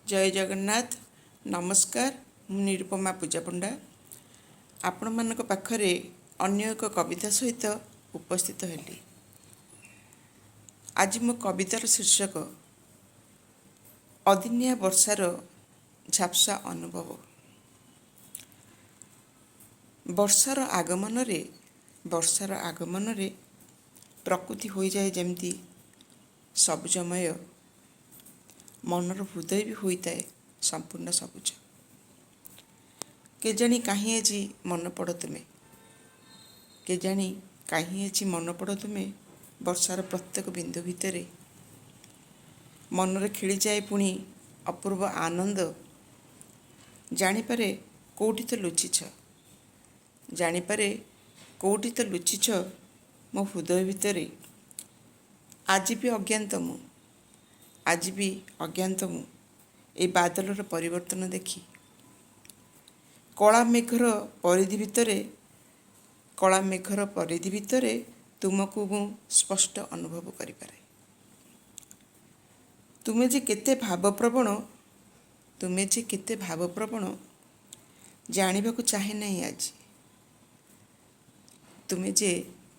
ଜୟ ଜଗନ୍ନାଥ। ନମସ୍କାର। ମୁଁ ନିରୁପମା ପୂଜାପଣ୍ଡା ଆପଣମାନଙ୍କ ପାଖରେ ଅନ୍ୟ ଏକ କବିତା ସହିତ ଉପସ୍ଥିତ ହେଲି। ଆଜି ମୋ କବିତାର ଶୀର୍ଷକ ଅଦିନିଆ ବର୍ଷାର ଝାପ୍ସା ଅନୁଭବ। ବର୍ଷାର ଆଗମନରେ ପ୍ରକୃତି ହୋଇଯାଏ ଯେମିତି ସବୁଜମୟ, ମନର ହୃଦୟ ବି ହୋଇଥାଏ ସମ୍ପୂର୍ଣ୍ଣ ସବୁଜ। କେଜାଣି କାହିଁ ଆଜି ମନେ ପଡ଼ ତୁମେ, କେଜାଣି କାହିଁ ଆଜି ମନେ ପଡ଼ ତୁମେ ବର୍ଷାର ପ୍ରତ୍ୟେକ ବିନ୍ଦୁ ଭିତରେ। ମନରେ ଖେଳିଯାଏ ପୁଣି ଅପୂର୍ବ ଆନନ୍ଦ। ଜାଣିପାରେ କେଉଁଠି ତ ଲୁଚିଛ, ଜାଣିପାରେ କେଉଁଠି ତ ଲୁଚିଛ ମୋ ହୃଦୟ ଭିତରେ। ଆଜି ବି ଅଜ୍ଞାତ ମୁଁ, ଆଜି ବି ଅଜ୍ଞାତ ମୁଁ ଏଇ ବାଦଲର ପରିବର୍ତ୍ତନ ଦେଖି। କଳା ମେଘର ପରିଧି ଭିତରେ, କଳା ମେଘର ପରିଧି ଭିତରେ ତୁମକୁ ମୁଁ ସ୍ପଷ୍ଟ ଅନୁଭବ କରିପାରେ। ତୁମେ ଯେ କେତେ ଭାବପ୍ରବଣ, ତୁମେ ଯେ କେତେ ଭାବପ୍ରବଣ, ଜାଣିବାକୁ ଚାହେଁ ନାହିଁ ଆଜି। ତୁମେ ଯେ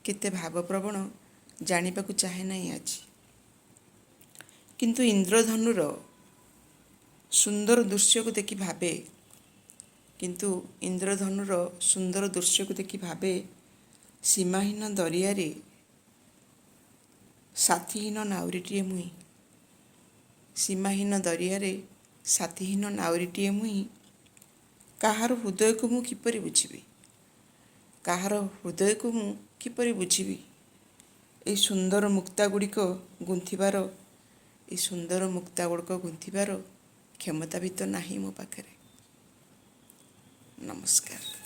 କେତେ ଭାବପ୍ରବଣ, ଜାଣିବାକୁ ଚାହେଁ ନାହିଁ ଆଜି। କିନ୍ତୁ ଇନ୍ଦ୍ରଧନୁର ସୁନ୍ଦର ଦୃଶ୍ୟକୁ ଦେଖି ଭାବେ, କିନ୍ତୁ ଇନ୍ଦ୍ରଧନୁର ସୁନ୍ଦର ଦୃଶ୍ୟକୁ ଦେଖି ଭାବେ, ସୀମାହୀନ ଦରିଆରେ ସାଥୀହୀନ ନାଉରୀଟିଏ ମୁହିଁ, ସୀମାହୀନ ଦରିଆରେ ସାଥୀହୀନ ନାଉରୀଟିଏ ମୁହିଁ। କାହାର ହୃଦୟକୁ ମୁଁ କିପରି ବୁଝିବି? କାହାର ହୃଦୟକୁ ମୁଁ କିପରି ବୁଝିବି? ଏଇ ସୁନ୍ଦର ମୁକ୍ତା ଗୁଡ଼ିକ ଗୁନ୍ଥିବାର, ଏଇ ସୁନ୍ଦର ମୁକ୍ତା ଗୁଡ଼ିକ ଗୁନ୍ଥିବାର କ୍ଷମତା ବି ତ ନାହିଁ ମୋ ପାଖରେ। ନମସ୍କାର।